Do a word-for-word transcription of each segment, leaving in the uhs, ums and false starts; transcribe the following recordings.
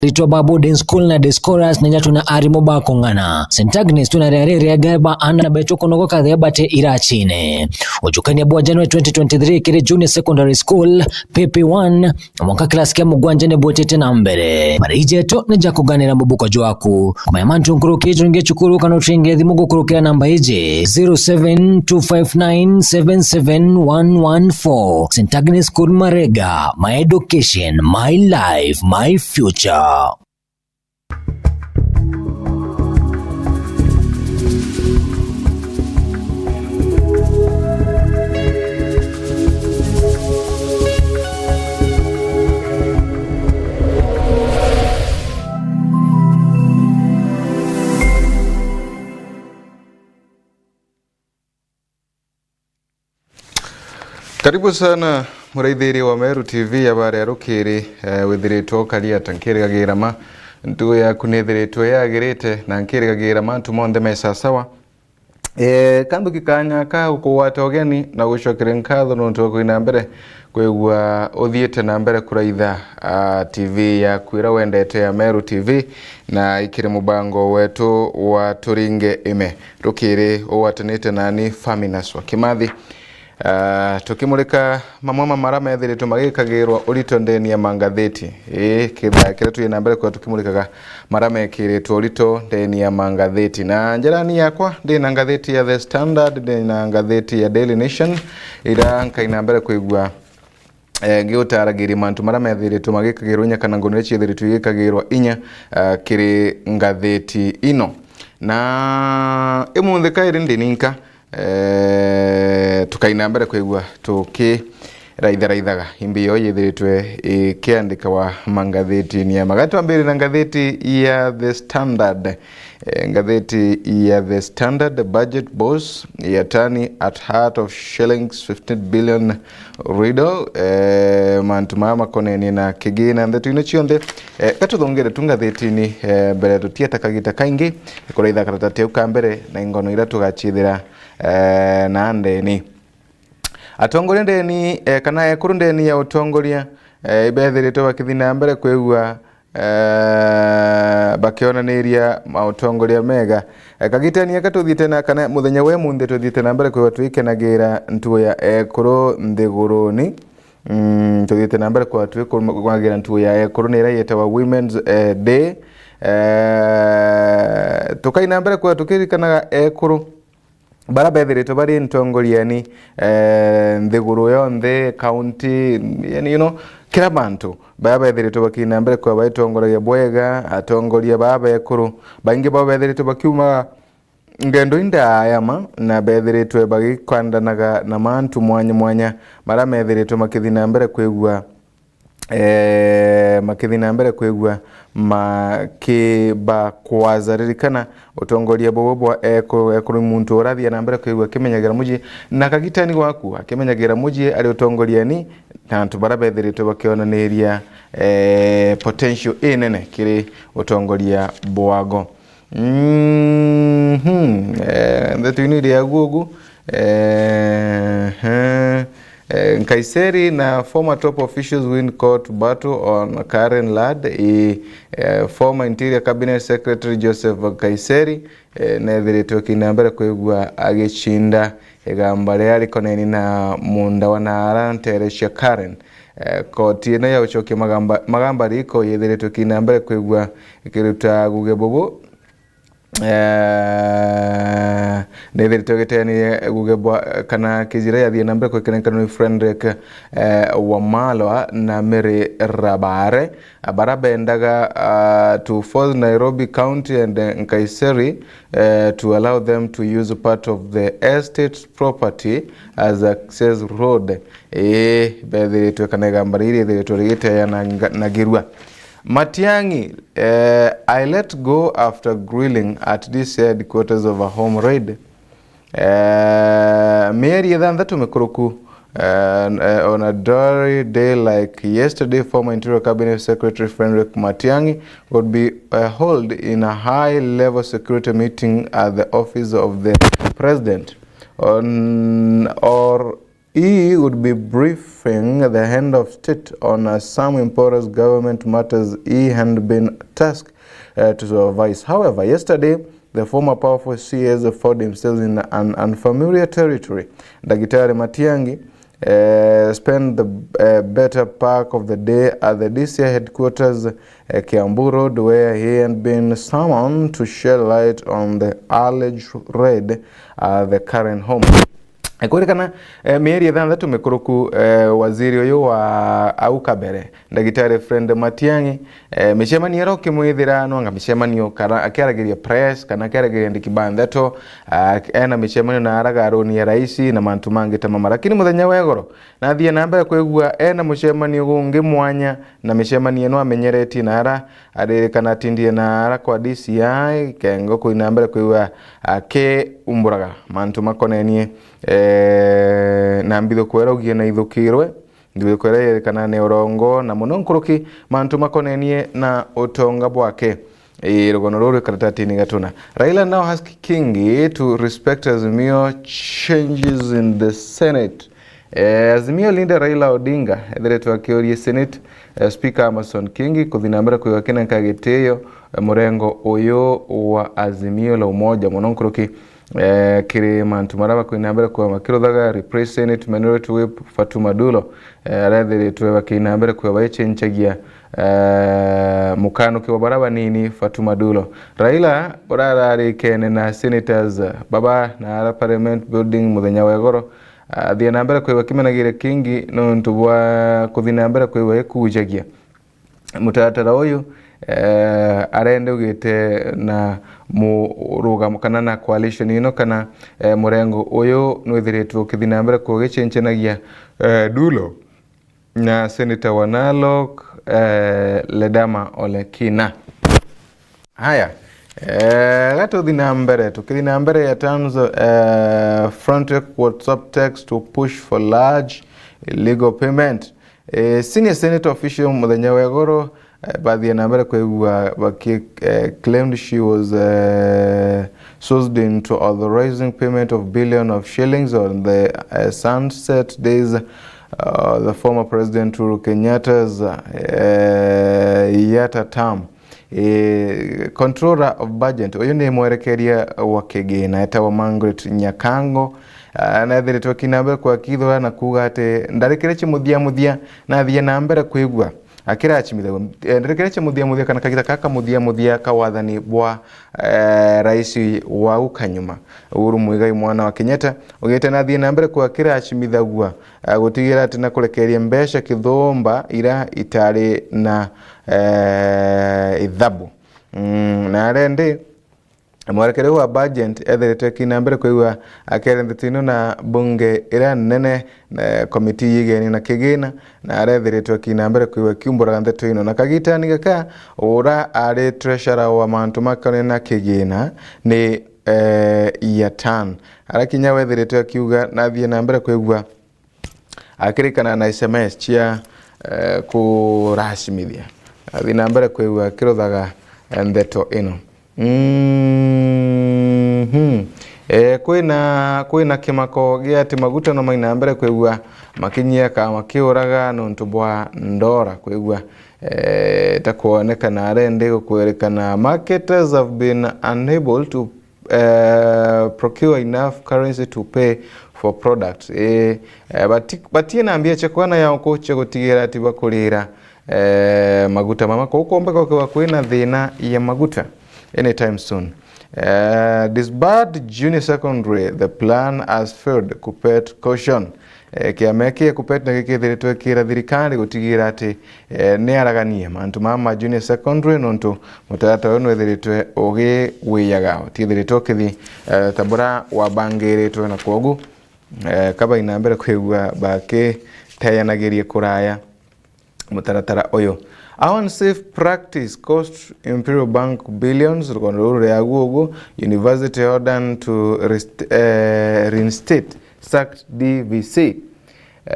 aritwa ba boarding school na day scholars na inya twina arimu ba kung'ana. Saint Agnes twina riari riega ba ana na betu kunogoka thia bate irachine. Ujukania bwa January twenty twenty-three kiri Junior Secondary School, P P one, mwanka class kia mugwanja ni bwitite na mbere. Mariji jetu ni ja kuganira mubuko jwaku. Kumenya mantu nkuruki, turinge cukuru kana uturinge thimu gukurukira namba iji, zero seven two five nine seven seven one one four. Saint Agnes School Marega, my education, my life, my future. Karibu sana, muraithiria wa Meru T V, habari ya rukiri, eh, withiritwe ukari ata? Nkirigagira ma ntugo yaku nithiritwe yagirite, na nkirigagira mantu monthe me sasawa. Eh, kanthuki kanya ka gukugwata ugeni na gucokere nkatho nontu bwa kwina mbere kwigua uthiite na mbere kuraitha, ah, T V yaku ira wendete ya Meru T V, na ikiri mubango wetu wa Turinge Ime. Rukiri ugwatanite nani Faminas wa Kimathi. Ah, tukimurika mamwe ma mara methiritwe magikagirwa urito ndeni ya mangatheti. Ii, kithaa kiria twi na mbere kwa tukimurikaga mara mekiritwe urito ndeni ya mangatheti. Na njirani yakwa, ndi na ngatheti ya The Standard, ndi na ngatheti ya Daily Nation, ira nkaina mbere kwigua, eh, ngigutaragiria mantu mara methiritwe magikagirwa inya kana ngoni iria ciethiritwe igikagirwa inya, ah, kiri ngatheti ino. Na imunthi kairi ndi ninka, eh, tukaina mbere kwigua tukiraitharaithaga imbi yo yithiritwe ikiandikawa mangatheti-ini ya maga. Twambiririe na ngatheti ya The Standard. Eh, ngatheti ya The Standard, budget boss, Yatani at heart of shillings fifteen billion riddle. Eh, mantu maya makonenie na kigina ndeto-ini cionthe. Eh, gatuthongere tu ngatheti-ini, eh, mbere tutieta kagita kaingi, kuraitha karatate au ka mbere na ingono ira tugacithira, eh, na ndeni. Atongoria ndeni, eh, kana ekuru ndeni ya utongoria, eh, ibethiritwe bakithi na mbere kwigua, eh, bakionaniria mautongoria mega. Eh, kagitani aka tuthiite na, kana muthenya we munthi tuthiite na mbere kwigua twikenagira ntugo ya ekuru nthiguruni. Mm, tuthiite na mbere kwigua twikumagira ntugo ya ekuru ni ira yetawa Women's, eh, Day. Eh, tukaina mbere kwigua tukiririkanaga ekuru bara bethiritwe bari ntongoriani, eh, nthiguru yonthe, county, yani, you know, kira bantu bara bethiritwe bakina mbere kwa baitongoragia bwega, atongoria baa bekuru, baingi bao bethiritwe bakiuma ngendo indaaya ma, na bethiritwe bagikwandanaga na mantu mwanya mwanya mara methiritwe makithi na mbere kwigua, eh, makithi na mbere kwigua makibakwaza. Ririkana, utongoria bubu bwa ekuru, ekuru ni muntu urathia na mbere kwigua akimenyagira mucii, na kagitani gwaku akimenyagira mucii ari utongoriani, na antu bara bethiritwe bakionaniria, eh, potential inene kiri utongoria bwago. Mhm. Eh, ndeto ino iri agu ugu. Eh, eh. Eh, Nkaiseri na former top officials win court battle on Karen Lad. I, eh, former Interior Cabinet Secretary Joseph Nkaiseri, eh, nethiritwe kina mbere kwigua agicinda igamba riria rikoneni na munda wa naara ntere cia Karen. Eh, koti ino ya ucokia magamba, magamba riko yethiritwe kina mbere kwigua ikiruta guge bubu. Eh, nithiritwe giteanie guge bwa, kana kijira yathie na mbere kwikira nkanuni Frederick, eh, Wamalwa na Mary Rabare, bara bendaga, ah, to force Nairobi County and, eh, Nkaiseri, eh, to allow them to use part of the estate property as access road. Ii, bethiritwe kana igamba riri rithiritwe rigiteanagirua. Matiang'i, eh, I let go after grilling at D C I headquarters over home raid. Eh, mieri ithanthatu mikuruku, eh, eh, on a dreary day like yesterday, former Interior Cabinet Secretary Frederick Matiang'i would be, eh, held in a high-level security meeting at the office of the president on or he would be briefing the head of state on, uh, some important government matters he had been tasked, uh, to supervise. However, yesterday, the former powerful C S found himself in an unfamiliar territory. Ndagitari Matiang'i, uh, spent the, uh, better part of the day at the D C I headquarters, uh, Kiambu Road, where he had been summoned to shed light on the alleged raid at the current home. Ikwirikana, eh, mieri ithanthatu mikuruku, eh, waziri uyu wa au kabere, Ndagitari Fred Matiang'i, eh, micemanio iria ukimwithira nwanga micemanio kana akiaragiria press kana akiaragiria andiki ba ndeto, ah, ena micemanio na araga aroni ya raisi na mantu mangi ta mama. Lakini muthenya wa igoro, nathie na mbere kwigua ena mucemanio gungi mwanya na micemanio ino amenyeretie na ara aririkana atindie na ara kwa D C I, kengo kuina mbere kwigua akiumburaga mantu makonenie, eh, na mbithuko iria ugie na ithukirwe, mbithuko iria yerekana ni urongo, na muno nkuruki mantu makonenie na utonga bwake. Ii, rugono ruru rwi karatatini gatuna. Raila now asked Kingi to respect Azimio changes in the Senate. Eh, Azimio leader Raila Odinga ethiritwe akiuria Senate, eh, Speaker Amason Kingi kuthi na mbere kwigua kinenka gitio, eh, murengo uyu wa Azimio la Umoja, muno nkuruki, eh, kiri mantu maria bakwina mbere kwigua makiruthaga, replace Senate Minority Whip Fatuma Dulo, eh, arethiritwe bakina mbere kwigua baicencagia, eh, mukanuki wa baria banini Fatuma Dulo. Raila urararikene na senators baba na ara Parliament Building muthenya wa igoro, athie na mbere kwigua kimenagire Kingi nontu bwa kuthi na mbere kwigua ikujagia mutaratara uyu, eh, arende ugite na murugamo kana na coalition ino kana, eh, murengo uyu nwithiritwe ukithi na mbere kugicencenagia, eh, Dulo na Senator wa Narok, eh, Ledama Ole Kina. Haya, eh, gatuthi na mbere, tukithi na mbere ya terms, eh, Frontex WhatsApp text to push for large illegal payment. Eh, senior Senate official muthenya wa igoro, eh, bathie na mbere kwigua baki, eh, claimed she was, eh, sourced into authorizing payment of billion of shillings on the, eh, sunset days, uh, the former President Uhuru Kenyatta's, eh, Yatta term. Eh, Controller of Budget, uyu ni mwerekeria wa kigina, etawa Margaret Nyakango. Ah, na ethiritwe akina mbere kwakithwa na kuuga ati ndarikire cimuthia muthia, nathie na mbere kwigua akiracimithagua. Eh, ndarikire cimuthia muthia kana kagita kaka muthia muthia ka wathani bwa, eh, rais wa ukanyuma, Uhuru Muigai mwana wa Kenyatta, ugite nathie na mbere kwakiracimithagua, eh, gutigira ati na kurekeria mbeca kithumba ira itari na, eh, ithabu. Mm, na arendi mwerekere wa budget ethiritwe akina mbere kwigua akere ndeto ino na bunge iria nene, na komiti yigeni na kigina, na arethiritwe akina mbere kwigua kiumburaga ndeto ino. Na kagitani gaka, ura ari treasurer wa mantu makonene na kigina ni, eh, Yatan. Ara kinya wethiritwe akiuga nathie na mbere kwigua akirikana na S M S cia, eh, kuracimithia. Athi na mbere kwigua akiruthaga, eh, ndeto ino. Mhm. Eh, kwina, kwina kimako gia ati maguta no maina mbere kwigua makinyiaka makiuraga nontu bwa ndora kwigua, eh, ta kwonekana arendi gukwerikana marketers have been unable to eh, procure enough currency to pay for products. Eh, eh, bati-, batina mbia cia kwana yao ku cia gutigira ati bakurira, eh, maguta mama. Kou kombe gukethirwa kwina thina ya maguta anytime soon. Eh, disbarred junior secondary, the plan has failed, Kuppet caution. Eh, kiama kia Kuppet na gikithiritwe kira thirikari gutigira ati, eh, ni araganie mantu mama ma junior secondary, nontu mutaratara uyu nwithiritwe ugiwiyaga, utiithiritwe ukithi, eh, ta bura wabangiritwe, na kwogu, eh, kabaina mbere kwigua bakiteyanagirie kuraya mutaratara uyu. A unsafe practice cost Imperial Bank billions, rugono ruru ria gugu, university ordered to rest-, eh, reinstate sacked D V C. Uh,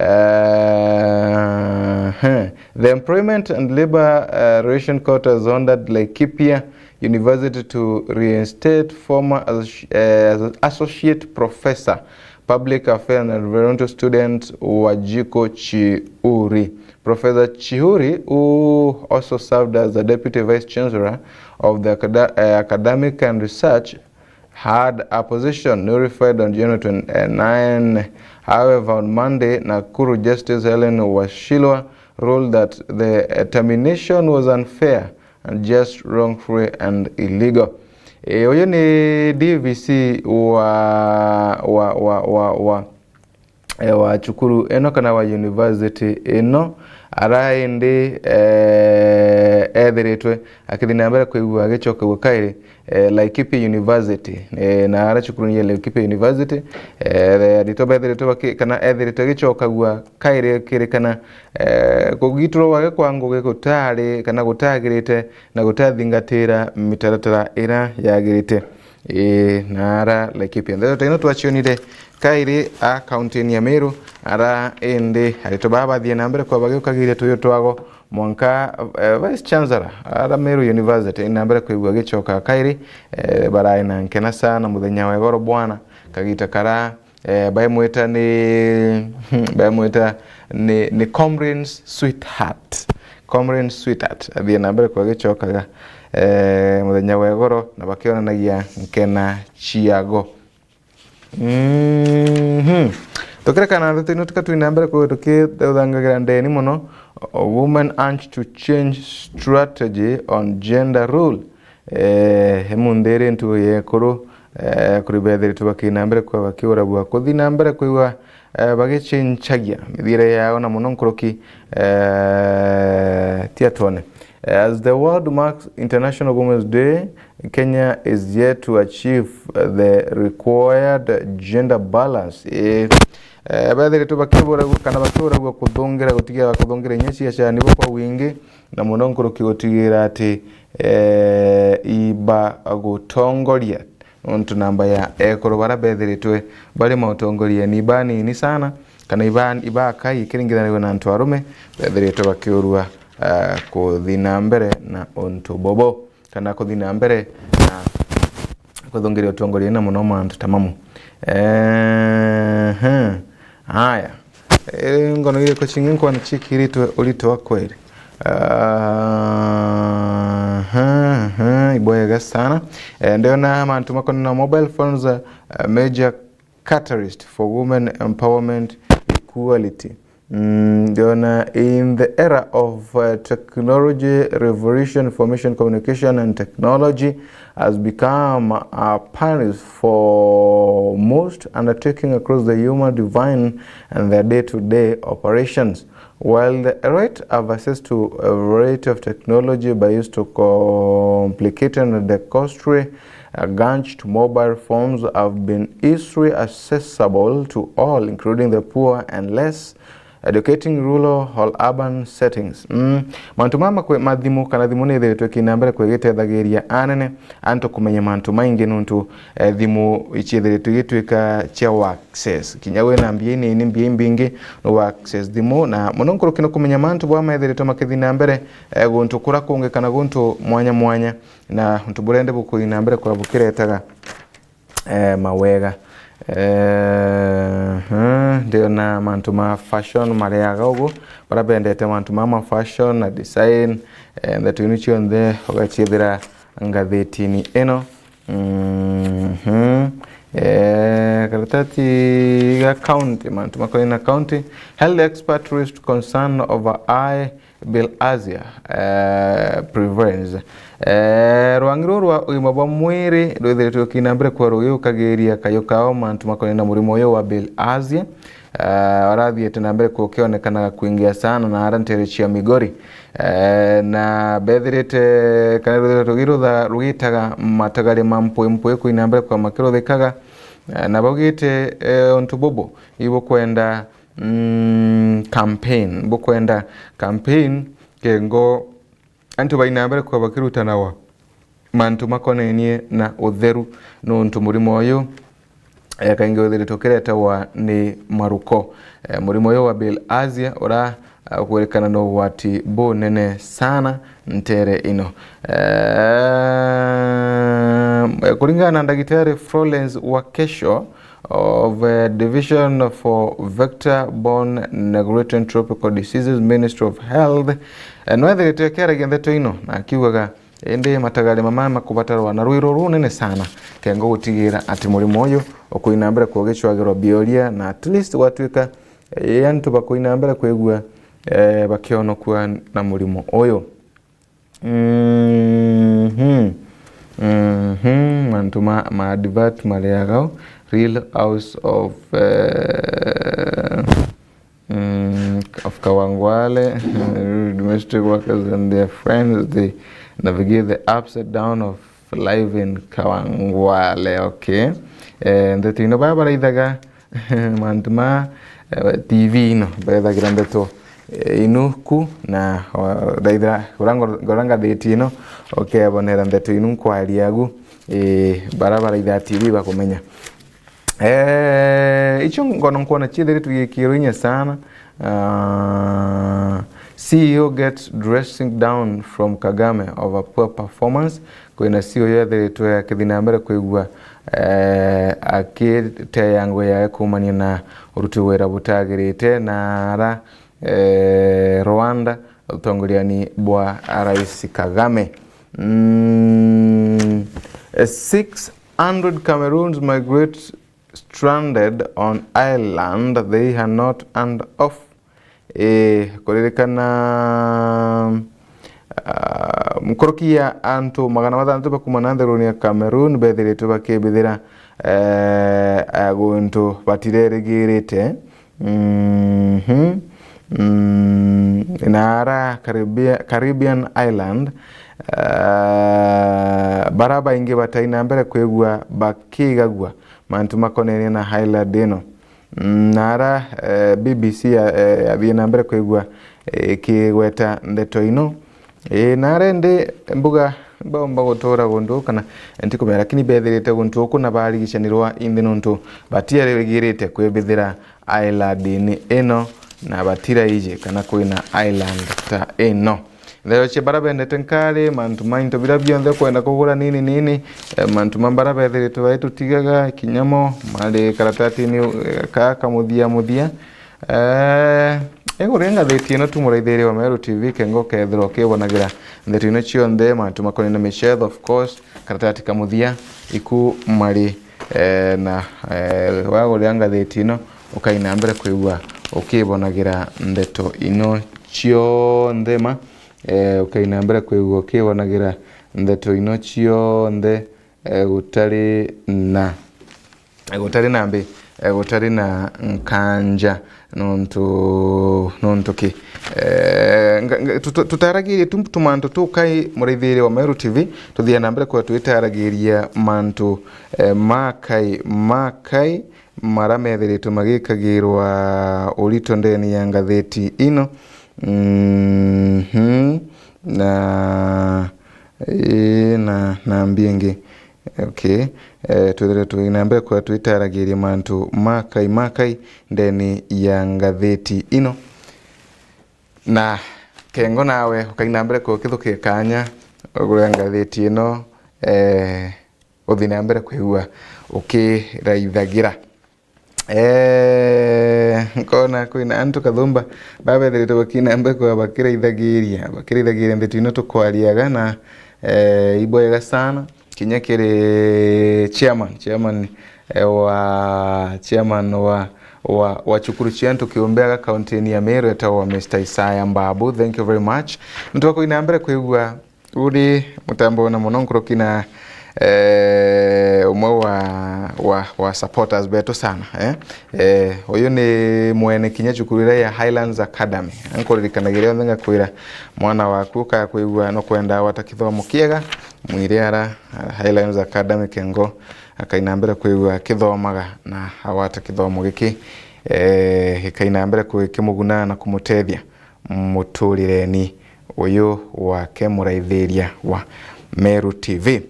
huh. The Employment and Labour, uh, Relation Court has ordered Laikipia University to reinstate former associ-, uh, associate professor Public Affairs and Environmental Student Wajiko Chihuri. Professor Chihuri, who also served as the Deputy Vice Chancellor of the acad- uh, Academic and Research, had a position nullified on January twenty-nine. However, on Monday, Nakuru Justice Helen Washilwa ruled that the termination was unfair and just, wrongful and illegal. E, uyu ni D V C wa, wa, wa, wa, wa, e, wa cukuru ino kana wa university ino, ara indi, e, ethiritwe akithi na mbere kwigua agicokagua kairi, e, Laikipia University, e, na ara cukuru ya Laikipia University, e, aritwa bethiritwe baki-, kana ethiritwe agicokagua kairi kiri kana, e, kugitirwa gwake kwa ngugi gutari kana gutagirite na gutathingatira mitaratara ira yagirite. Ii, na ara Laikipia. Ndeto ta ino twacionire kairi a kaunti-ini ya Meru, ara indi aritwa baa bathie na mbere kwa bagiukagiria tuyu twago mwanka, eh, Vice Chancellor ara Meru University na mbere kwigua agicoka kairi, eh, barai na nkena sana muthenya wa igoro bwana, kagita kara, eh, baimwita ni, baimwita ni, ni Comrades Sweetheart. Comrades Sweetheart athie na mbere kwa agicokaga, eh, muthenya wa igoro na bakionanagia nkena ciago. Mhm. Tukirekana na ndeto ino, tuka twina mbere kwa tukithangagira ndeni muno. Women urge to change strategy on gender role. Eh, emunthi iri ntugo ya ekuru, eh, kuri bethiritwe bakina mbere kwa bakiuragua kuthi na mbere kwigua, eh, bagicincagia mithiire yao na muno nkuruki, eh, tia twone. Eh, as the world marks International Women's Day, Kenya is yet to achieve, uh, the required gender balance. Eh, eh, bethiritwe bakiuragua kana bakiuragua kuthungira, gutigira kuthungira inya ciaca nibo kwa wingi, na muno nkuruki gutigira ati, eh, iba gutongoria. Nontu namba ya ekuru bara bethiritwe bari mautongorieni ibanini sana, kana iba-, ibakai ikiringithanagua na antu arume, bethiritwe bakiurua, eh, kuthi na mbere na untu bobo, kana kuthi na mbere na kuthungiria utongoria na muno mantu ta mamu. Ehe. Haya. Eh, ngono iriku cingi nkwana cikiritwe urito wa kweri? Aha, aha, ibwega sana. Eh, ndiona mantu makonana na mobile phones, eh, major catalyst for women empowerment, equality. Mm, ndiona in the era of, uh, technology revolution, information communication and technology has become a pioneer for most undertaking across the human divine and their day-to-day operations. While the elite have access to a variety of technology by use to complicate and the costly, uh, gadget mobile phones have been easily accessible to all, including the poor and less educating rural or urban settings. Mm. Mantu mama kwe mathimu kana thimu ni ithiritwe kina mbere kwe gitethagiria anene antu kumenya mantu maingi nuntu, eh, thimu iciethiritwe igitwika cia wa access. Kinya wina mbia inini, mbia imbingi, no wa access thimu, na muno nkuruki no kumenya mantu bwa methiritwe makithi na mbere, eh, guntu kura kungi kana guntu mwanya mwanya, na untu burende bukuthi na mbere kwa bukiretaga, eh, mawega. Eh, hmm, ndiona mantu ma fashion mariaga ugu, bara bendete mantu ma ma fashion na design, eh, ndeto inu cionthe ugaciethira ngathitini ino. Mhm. Eh, karatati ga county, mantu makonainie na county. Health expert raised concern over eye bilharzia, eh, prevalence. Eh, rwangi ruu rwa ugima bwa mwiri rwithiritwe rukina mbere kwa rugiukagiria kayo kao mantu makonainie na murimo uyu wa bilharzia. Eh, arathiite na mbere kukionekanaga kuingia sana na ara ntere cia Migori. Eh, na bethirite kana rwithirite rugirutha rugitaga matagari ma mpwi mpwi kuina mbere kwa makiruthikaga. Eh, na baugite, eh, untu bubu ibukwenda, mm, campaign, bukwenda campaign kengo antu baina mbere kwa bakirutanawa mantu makonainie na utheru, nuntu murimo uyu, eh, kaingi uthiritwe ukiretewa ni maruko. Eh, murimo uyu wa bilharzia ura, eh, ukwirikana na ugwati bunene sana ntere ino. Eh, Kuringana na Ndagitari Florence Wakesho of, eh, Division for Vector Borne Neglected Tropical Diseases, Ministry of Health, eh, no ethirite akiaragia ndeto ino na akiugaga, indi matagari mama makubatarwa na rwiro runene sana kengo gutigira ati murimo uyu ukuina mbere kugicwagirwa bioria na at least gwatuika, eh, antu bakuina mbere kwigua, eh, bakionokua na murimo uyu. Mhm. Mhm. Mantu ma, ma advert mariagao, Real House of, eh, mm, of Kawangwale, domestic workers and their friends, they navigate the ups and down of life in Kawangwale. Okay. Eh, ndeto ino baba baraithaga mantu ma, eh, T V ino, bethagira ndeto, eh, inu ku, na, o, ndaithira, ura ngo-, ngora ngathiti ino, ukebonera ndeto inu nkwaria agu, eh, bara baraitha T V bakumenya. Eh, icio ngono nkwona ciethiritwe gikiro inya sana. Ah, C E O gets dressing down from Kagame over poor performance. Kwina C E O yethiritwe akithi na mbere kwigua, eh, akiteya ngwe yae kuumania na uruti wira butagirite na ara, eh, Rwanda, utongoriani bwa Rais Kagame. Mm, eh, six hundred Cameroons migrate stranded on island they are not and off. Eh, kuririkana, ah, nkuruki ya antu magana mathanthatu bakuma na ntheruni ya Cameroon bethiritwe bakibithira, eh, eh, guntu batirerigirite. Mhm. Mm, na ara Caribbean, Caribbean island, eh, bara baingi batai na mbere kwigua bakigagua mantu makonenie na island ino. Mm, na ara, eh, B B C ya, eh, yathie na mbere kwigua, eh, ikigweta ndeto ino. Eh, na ara indi mbuga baumba gutura guntu kana ntikumenya, lakini bethirite guntu uku na barigicanirwa inthi nuntu batierigirite kwibithira island-ini ino na batiraiji kana kwina island ta ino. Nthero cia bara bendete nkari, mantu ma into bira bionthe kwenda kugura nini nini, eh, mantu ma bara bethiritwe baitutigaga, kinya mo mari karatatini, eh, ka kamuthia muthia. Eh, iguria ngathiti ino tu muraithiria wa Meru T V kengo kethirwa ukibonagira ndeto ino cionthe, mantu makonene michetho, of course, karatati kamuthia, iku mari, eh, na, eh, waguria ngathiti ino, ukaina mbere kwigua ukibonagira ndeto ino cionthe ma, eh, ukaina mbere kwigua ukibonagira ndeto ino cionthe, eh, gutari na, eh, gutari na mbi, eh, gutari na nkanja nontu, nontu ki? Eh, nga-, nga-, tuta-, tutaragirie tu tumantu tukai muraithiria wa Meru T V, tuthia na mbere kwa twitaragiria mantu, eh, makai, makai, mara methiritwe magikagirwa urito ndeni ya ngathiti ino. Mhm. Na, ii, na, na mbi ingi. Okay. Eh, twithire twi na mbere kwa twitaragiria mantu makai, makai ndeni ya ngathiti ino. Na kengo nawe ukaina mbere kwa ukithukia kanya, ugure ngathiti ino, eh, uthi na mbere kwigua ukiraithagira. Eh, nkona kwina antu kathumba babethirite bakina mbere kwa bakiraithagiria, bakiraithagiria ndeto ino tukwariaga na, eh, ibwega sana. Kinya kiri chairman, chairman, eh, wa, chairman wa, wa, wa cukuru cia antu kiumbe aga kaunti-ini ya Meru etagwa Mister Isaya Mbabu. Thank you very much. Nitwakwina mbere kwigua uri mutambo na muno nkuruki na, eh, umwe wa, wa, wa supporters betu sana, eh? Eh, uyu ni mwene kinya cukuru iria ya Highlands Academy. Ankuririkanagia rionthe ngakwira mwana waku ukaya kwigua no kwenda wata kithomo kiega, mwire ara, ah, Highlands Academy kengo akaina mbere kwigua kithomaga na awata kithomo giki, eh, gikaina mbere kwi-, kimuguna na kumutethia muturireni uyu wake muraithiria wa Meru T V.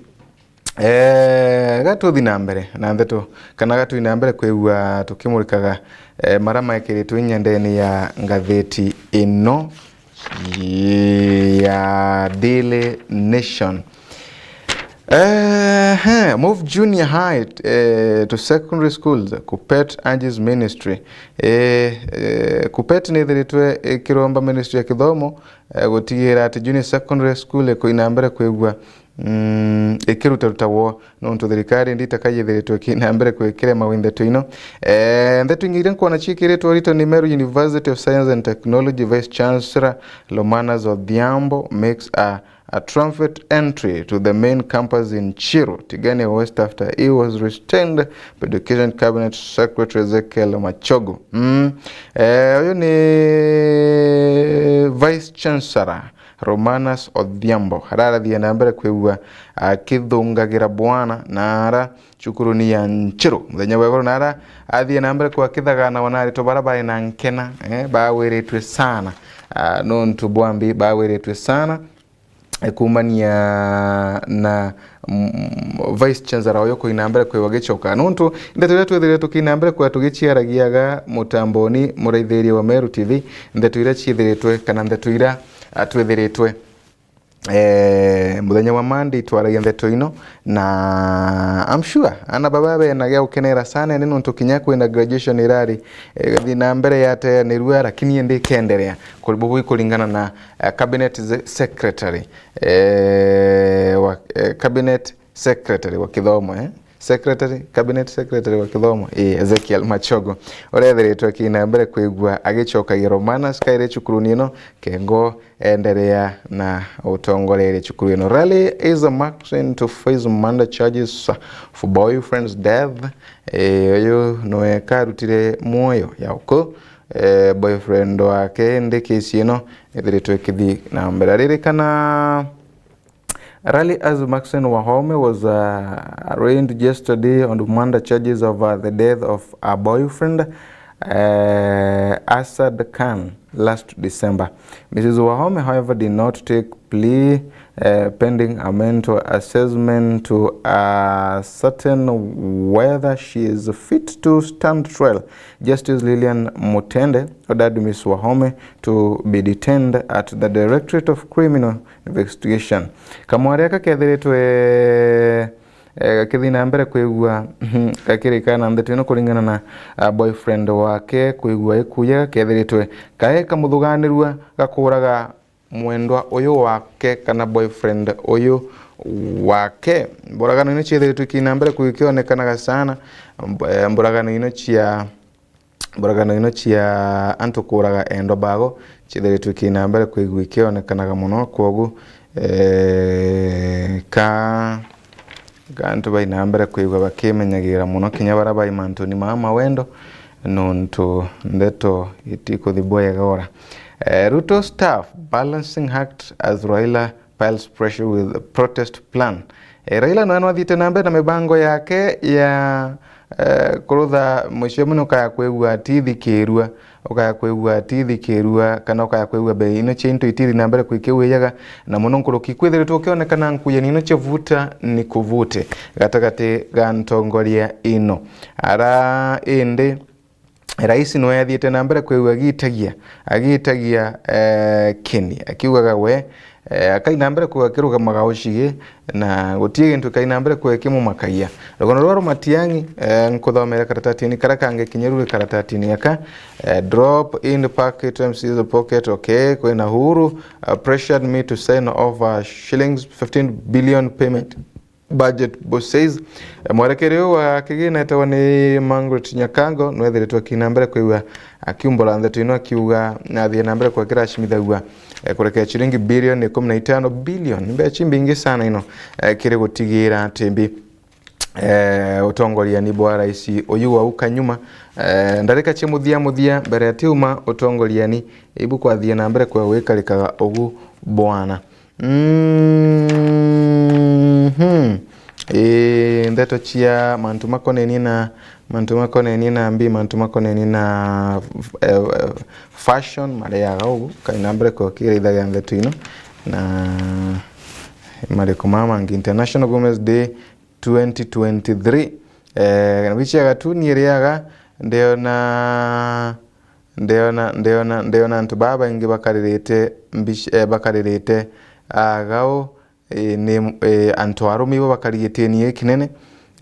Eh, gatuthi na mbere na ndeto, kana gatwi na mbere kwigua tukimurikaga, eh, mara maekiritwe inya ndeni ya ngathiti ino ya Daily Nation. Ehe, move junior high, eh, to secondary schools, Kuppet urges ministry. Eh, eh, Kuppet nithiritwe ikiromba ministry ya kithomo, eh, gutigira ati junior secondary school ikuina mbere kwigua, mm, ikirutarutagwo, nontu thirikari nditaka yithiritwe ikina mbere kwikira mawi ndeto ino. Eh, ndeto ingi iria nkwona ciikiritwe urito ni Meru University of Science and Technology Vice Chancellor Romanus Odhiambo makes a a triumphant entry to the main campus in Chiru, Tigania West, after he was restrained by Education Cabinet Secretary Ezekiel Machogu. Mm. Eh, uyu ni Vice Chancellor Romanus Odhiambo. Ararathia na mbere kwigua akithungagira bwana na ara cukuruni ya Nchiru. Muthenya wa iguru na ara athie na mbere kwa kithagana wana aritwa bara bai na nkena, eh, bawiritwe sana. Ah, nontu bwambi bawiritwe sana. Eh, kumania na, mm, Vice Chancellor uyu kuina mbere kwiwa gicoka. Nontu ndeto iria twithirite tukina mbere kwa tugiciaragiaga mutamboni muraithiria wa Meru T V, ndeto iria ciithiritwe kana ndeto iria, ah, twithiritwe, eh, muthenya wa Monday twaragia ndeto ino, na I'm sure ana baba bena gia gukenera sana ni nontu kinya kwina graduation irari, eh, gathi na mbere yateanirua, lakini indi ikenderea kuri bubu ikuringana na, eh, cabinet ze-, secretary, eh, wa, eh, cabinet secretary wa kithomo, eh? Secretary, cabinet secretary wa kithomo, eh, Ezekiel Machogu, urethiritwe akina mbere kwigua agicokagia Romanus kairi cukuruni ino, kengo enderea na utongoreria cukuru ino. Rally is a maxim to face murder charges for boyfriend's death. Eh, uyu niwe karutire muoyo ya uku, eh, boyfriend wake, indi kesi ino ithiritwe ikithi na mbere. Ririkana, Rally as Maxine Wahome was, uh, arraigned yesterday on murder charges over the death of her boyfriend, uh, Asad Khan, last December. Missus Wahome, however, did not take plea, uh, pending a mental assessment to ascertain whether she is fit to stand trial. Justice Lilian Mutende ordered Miss Wahome to be detained at the Directorate of Criminal Investigation. Kamwari aka kethiritwe, eh, gakithi na mbere kwigua gakirikana ndeto ino kuringana na, ah, boyfriend wake kwigua ikuya, kethiritwe kae kamuthuganirua gakuraga mwendwa uyu wake kana boyfriend uyu wake. Mburagano ino ciithiritwe ikina mbere kwigua ikionekanaga sana, mb-, eh, mburagano ino cia Mburagano ino cia antu kuuraga endwa baao ciithiritwe ikina mbere kwigua ikionekanaga mono, kwogu, eh, ka, ka antu baina mbere kwigua bakimenyagira mono kinya baria bai mantuni maa ma wendo, nontu ndeto itikuthi bwega ora. Eh, Ruto staff balancing act as Raila piles pressure with protest plan. Eh, Raila nawe nwathiite na mbere na mibango yake ya, eh, kurutha mucii umwe ni ukaya kwigua atithikirua, ukaya kwigua atithikirua, kana ukaya kwigua bei ino cia into itithi na mbere kwikiwijaga, na mono nkuruki kwithiritwe ukionekana nkuyani ino cia vuta ni kuvute gatagati ga ntongoria ino. Ara indi Rais nwe athiite na mbere kwigua agitagia, agitagia, eh, kini, akiugaga we, eh, akai na mbere kwigua akirugamaga ucigi, na gutii gintu ikai na mbere kwigua ikimumakagia. Rugono rwa Matiang'i, eh, nkuthomera karatatini karia kangi kinya ruri karatatini aka, eh, drop in packet to M C's pocket, okay, kwina Uhuru, uh, pressured me to sign over shillings fifteen billion payment budget, Bose says. Eh, mwerekeri uyu wa kigina etagwa ni Margaret Nyakango, nwethiritwe akina mbere kwigua akiumbura ndeto ino akiuga athie na mbere kwa kiracimithagua, eh, kurekera ciringi bilioni ikumi na itano, billion, mbeca imbingi sana ino, eh, kiri gutigira ati mbi, eh, utongoriani bwa rais uyu wa uka nyuma, eh, ndarika cia muthia muthia mbere atiuma utongoriani, ibu kwathie na mbere kwa gwikarikaga ugu bwana. Mhm. Ii, ndeto cia mantu makonenie na, mantu makonenie na mbi, mantu makonenie na, eh, eh, fashion, mariaga ugu, kaina mbere kwa kirithagia ndeto ino, na mariku mama mangi, International Women's Day twenty twenty-three. Eh, na bicia gatuni iriaga, ndiona Ndiona, ndiona, ndiona antu baa baingi bakaririte mbic-, eh, bakaririte agau, eh, ni, eh, antu arume ibo bakari gitiini gikinene,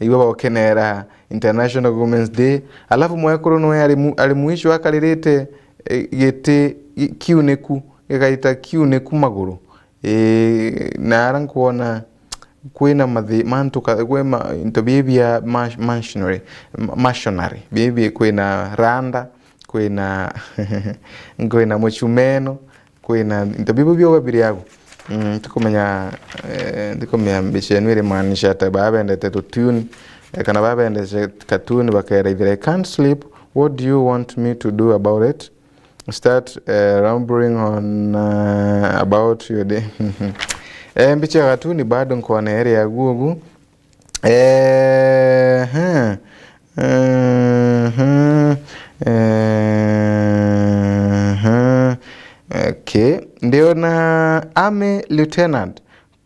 ibo bagukenera International Women's Day. Alafu mwekuru nwe ari mu-, ari mwisho akaririte, eh, giti gi-, kiuniku, gigaita kiuniku maguru. Ii, na ara nkwona kwina mathi-, mantu ka-, kwi ma-, into bibi bia mas-, machinery, ma-, machinery. Bibi kwina randa, kwina, kwina muchumeno, kwina into bibi bioba biri agu. Mm, ntikumenya, eh, ntikumenya mbica enu irimaanisha ata, baa bendete tutuni, eh, kana baa bendete katuni bakera ithira, "I can't sleep, what do you want me to do about it?" Start, eh, rambling on, uh, about your day. Eh, mbicha ya katuni bado nkwona iri agu ugu. Eh, huh. Mhm. Eh, huh. Okay. Ndiona Army Lieutenant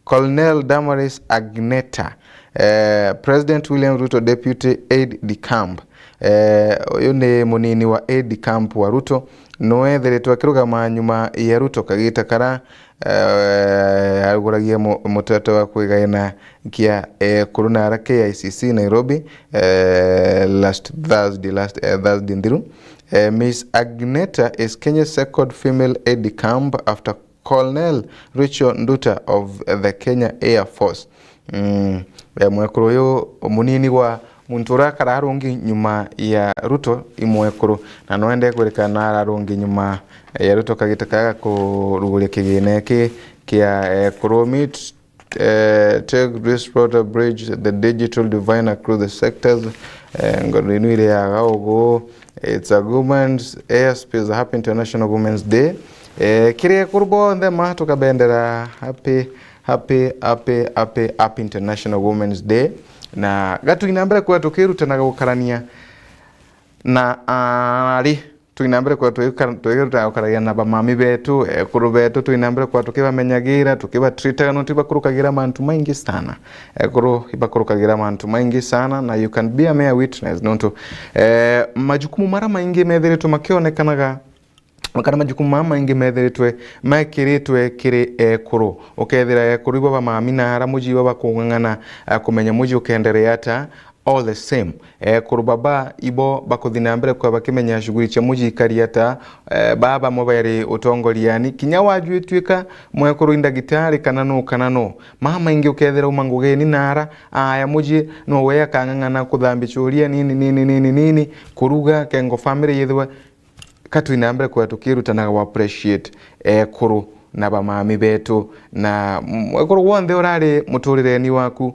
Colonel Damaris Agneta, eh, President William Ruto Deputy Aide de Camp. Eh, uyu ni munini wa Aide de Camp wa Ruto. Niwe ethiritwe akirugama nyuma ya Ruto kagita kara, eh, aruguragia mu-, muteto wa kwigaina kia, eh, kuruna ara K I C C Nairobi, eh, last Thursday, last, eh, Thursday nthiru. Eh, Miss Agneta is Kenya's second female Aide de Camp after Colonel Rachel Nduta of the Kenya Air Force. Mm, eh, mwekuru uyu munini wa muntu uria akara arungi nyuma ya Ruto i mwekuru, na no ende kwirikana ara arungi nyuma ya Ruto kagita kaga kuruguria kigina iki kia, eh, ekuru. Meet, eh, take this broader bridge the digital divide across the sectors. Eh, ngoro inu iri yaga ugu. It's a women's airspace, happy International Women's Day. Eh, kiri ekuru bonthe ma tukabendera happy, happy, happy, happy, happy International Women's Day. Na gatwina mbere kwa tukirutanaga gukarania na ari twina mbere kwa twikara-, twikara gukaragia na bamami betu, ekuru betu, twina mbere kwa tukibamenyagira, tukibatritaga nontu ibakurukagira mantu maingi sana. Ekuru ibakurukagira mantu maingi sana, na you can be a mere witness nontu, eh, majukumu mara maingi methiritwe makionekanaga, kana majukumu mara maingi methiritwe mekiritwe kiri ekuru. Ukethira ekuru ibo bamami na ara muji ibo bakung'ang'ana, eh, kumenya muji ukenderea ata, all the same, ekuru baba ibo bakuthi na mbere kwa bakimenya shughuli cia muji ikari ata, eh, baa bamwe bari utongoriani. Kinya wajwituika mwekuru i ndagitari kana nu kana nu, mamaingi ukethira uma ngugeni na ara, aya muji no we akang'ang'ana kuthambia churia nini, nini, nini, nini, kuruga, kengo family yithwe. Ka twina mbere kwea tukirutanaga wa appreciate ekuru na bamami betu, na m-, ekuru wonthe urari muturireni waku,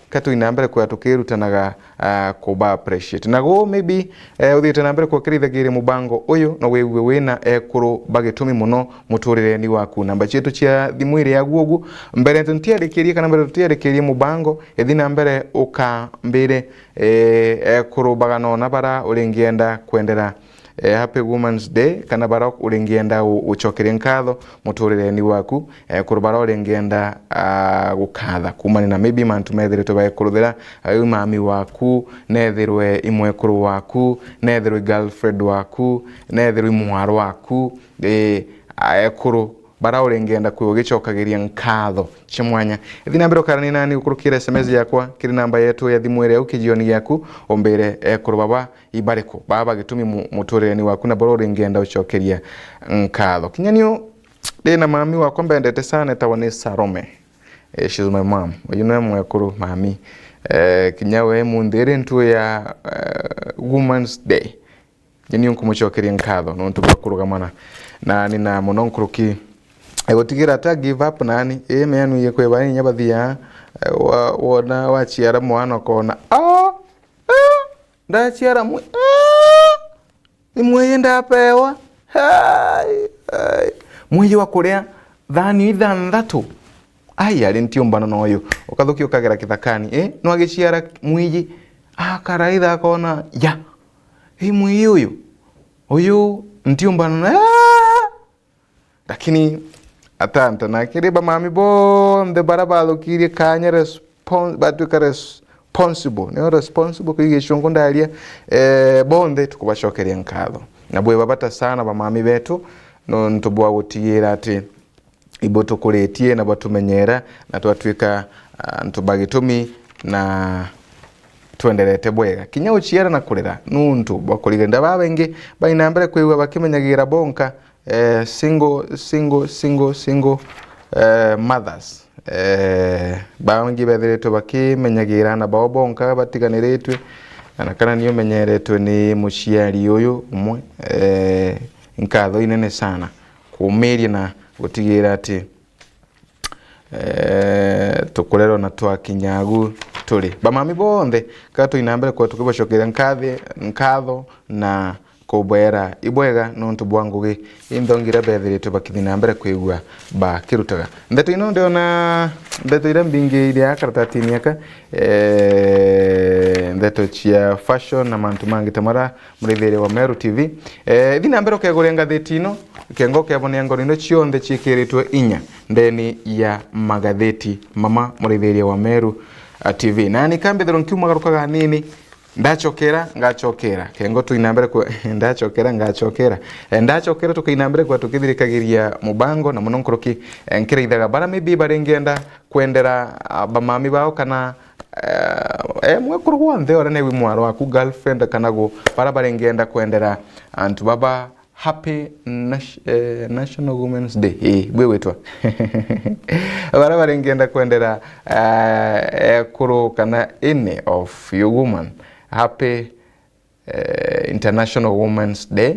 ka twina mbere kwea tukirutanaga, ah, kuba appreciate. Na guu maybe, eh, uthiite na mbere kwa ukirithagiria mubango uyu, no wigue wina ekuru bagitumi muno muturireni waku. Namba cietu cia thimu iri agu ugu. Mbere tutiarikirie kana mbere tutiarikirie mubango, ithi na mbere ukambire, eh, ekuru baganona bara uringienda kwendera, eh, Happy Women's Day, kana bara uringienda u-, ucokeria nkatho muturireni waku, eh, kuru bara uringienda, ah, gukatha kumania na maybe mantu methiritwe baikuruthira, eh, i mami waku, nethirwe i mwekuru waku, nethirwe i girlfriend waku, nethirwe i mwaro waku, eh, a-, ekuru bara uringienda kwi ugicokagiria nkatho cia mwanya. Ithi na mbere ukarania nani gukurukira S M S yakwa kiri namba yetu ya thimu iria u kijioni giaku, umbire ekuru baba ibariku baba bagitumi mu-, muturireni waku na bara uringienda ucokeria nkatho. Kinya niu ndi na mami wakwa mbendete sana, etawa ni Salome. Eh, she's my mom. Uyu niwe mwekuru mami. Eh, kinya we munthi iri ntu ya, eh, Women's Day. Ni niu nkumucokeria nkatho nontu bwa kurugamana nani na muno nkuruki. Eh, gutigira ata give up nani. Eh, meanu ye kwe bani nya bathia, eh, wa-, wona waciara mwana ukona, "Ah, ah, ndaciara mwi-, ah, ni mwiji ndapewa." Hai, hai. Mwiji wa kuria thani ithanthatu. Ai, ari ntiumbana na uyu. Ukathukia ukagera kithakani, eh? No agiciara mwiji, akaraitha akona, ya. Ii mwiji uyu. Uyu ntiumbana na, ah! Lakini atanta na kiri bamami bonthe bara bathukirie kanya respon-, batuika responsible. Nio responsible kwi gicungu ndaria, eh, bonthe tukubacokeria nkatho. Na bwi babata sana bamami betu, nontu bwa gutigira ati ibo tukuritie na batumenyera, na twatuika, ah, antu ba gitumi, na twenderete bwega. Kinya uciara na kurera, nuntu bwa kuriganira. Babaingi baina mbere kwigua bakimenyagira bonka, eh, single, single, single, single, eh, mothers. Eh, bangi bethiritwe bakimenyagira ana bao bonka batiganiritwe, na kana ni umenyeretwe ni muciari uyu umwe. Eh, nkatho inene sana kuumiria na gutigira ati, eh, tukurerwa na twakinya agu turi. Bamami bonthe, ka tuina mbere kwa tukibacokeria nkathi, nkatho na kubwera ibwega nontu bwa ngugi inthongi iria bethiritwe bakithi na mbere kwigua bakirutaga. Ndeto ino ndiona ndeto iria mbingi iria karatatini aka, eh, ndeto cia fashion na mantu mangi ta mara murithiria wa Meru T V. Eh, ithi na mbere ukegure ngathiti ino, kengo ukebonea ngoro ino cionthe ciikiritwe inya ndeni ya magathiti mama murithiria wa Meru, ah, T V. Na ni kambithirwa nkiumagarukaga nini, ndachokera, ngachokera. Kengo tuina mbere ku-, ndachokera, ngachokera. Eh, ndachokera tukaina mbere kwa tukithirikagiria mubango na muno nkuruki, eh, nkiraithaga bara maybe baringienda kwendera, ah, bamami bao kana, eh, eh, mwekuru wonthe uria newi mwaro waku, girlfriend kana gu, bara baringienda kwendera antu baba Happy Nat-, eh, National Women's Day. Ii, bwe gwitwa. Bara baringienda kwendera, eh, ekuru kana any of you woman, happy, eh, International Women's Day.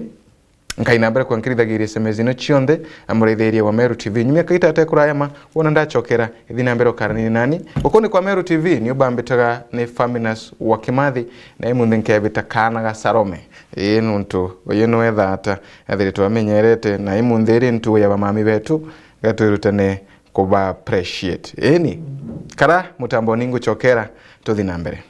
Nkaina mbere kwa nkirithagiria S M S ino cionthe, na murithiria wa Meru T V. Nyumia kaita ate kurayama, wona ndachokera, ithi na mbere ukarania nani. Guku ni kwa Meru T V, ni ubambitaga ni Faminas wa Kimathi, na imunthi nkebita kaana ga Salome. Ii, nuntu uyu niwe thaata ethiritwe amenyerete, na imunthi iri ntugo ya bamami betu, gatwirutane kuba appreciate. Ii ni, kara mutamboni nguchokera, tuthi na mbere.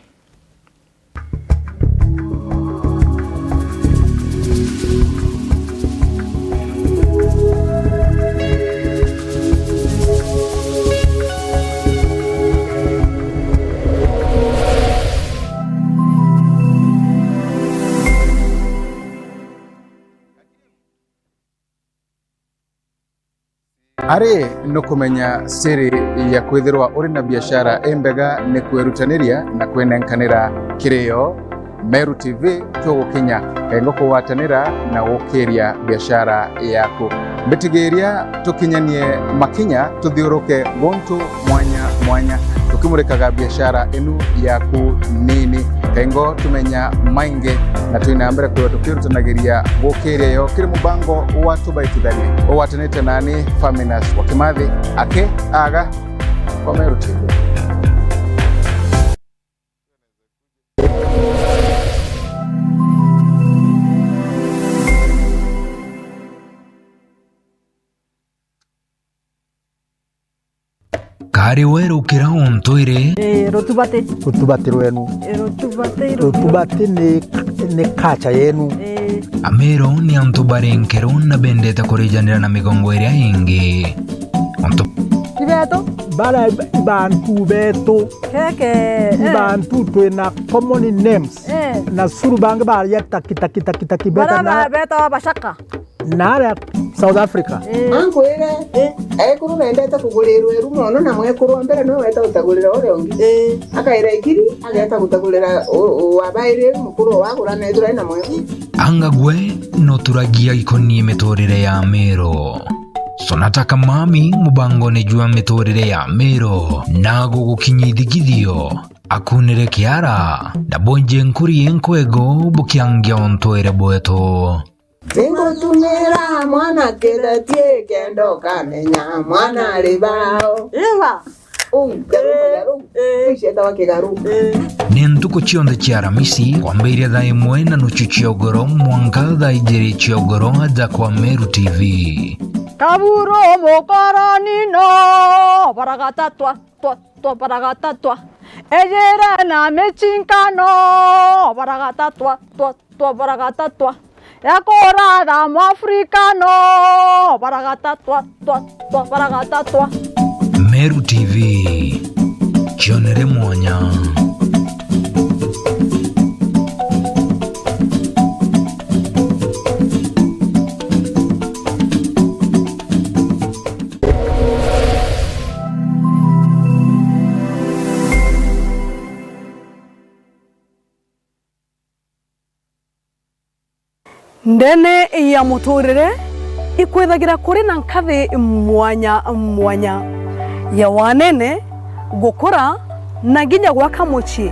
Ari nukumenya siri ya kwithirwa uri na biashara imbega ni kwirutaniria na kwinenkanira kirio. Meru T V tugukinya kengo kugwatanira na gukiria biashara yaku. Mbitigiria tukinyanie makinya tuthiuruke guntu mwanya mwanya, tukimurikaga biashara inu yaku nini. Kengo tumenya maingi na twina mbere kwithirwa tukirutanagiria gukiria yo kiri mubango wa Tubaitithanie ugwatanite nani Faminas wa Kimathi aki aga kwa Meru T V. Kari we rukira untwire. Ii, rutubati. Rutubati rwenu. Ii, rutubati, rutubati ni, ni culture yenu. Ii. Amero ni antu bari nkero na bendete kurijanira na migongo iria ingi. Antu. Ni betu? Bara bantu betu. Keke, eh. Bantu twina common names. Eh. Na curu bangi baria taki, taki, taki, taki, bara beta na ba-, beta wa bacaka. Na aria South Africa. Eh. Ankwire, eh, ekuru bendete kugurirwa iru mono, na mwekuru wa mbere niwe weta gutagurira uria ungi. Eh. Akaira ikiri, ageta gutagurira u-, u-, wa bairi mukuru wagura na ithura ina mwekuru. Anga gwe no turagia ikonie miturire ya Meru? Sonata Kamami mubangone jwa miturire ya Meru, na gugukinyia ithigithio, akunire kiara, na bwenje nkuri inkwego bukiangia ontwire bwetu. Ningutumira mwana kithetie kenda ukamenya mwana ari bao. Iba. Uu, kigaru, eh, kigaru. Eh. Uu cietawa kigaru. Eh. Ni ntuku cionthe cia Aramisi, kwambiria thaa imwe na nuchu cia ugoro mwanka thaa ijiri cia ugoro, aja kwa Meru T V. Kaburu mukoroni no baragatatwa. Twa, twa, baragatatwa. Ejere na michinkano, baragatatwa, twa, twa, baragatatwa. Ekura tha Mwafrikano, baragatatwa, twa, twa, baragatatwa. Meru T V, kionere mwanya. Ndene ya muturire ikwithagira kuri na nkathi mwanya mwanya ya wanene, gukura, na nginya gwaka mucii.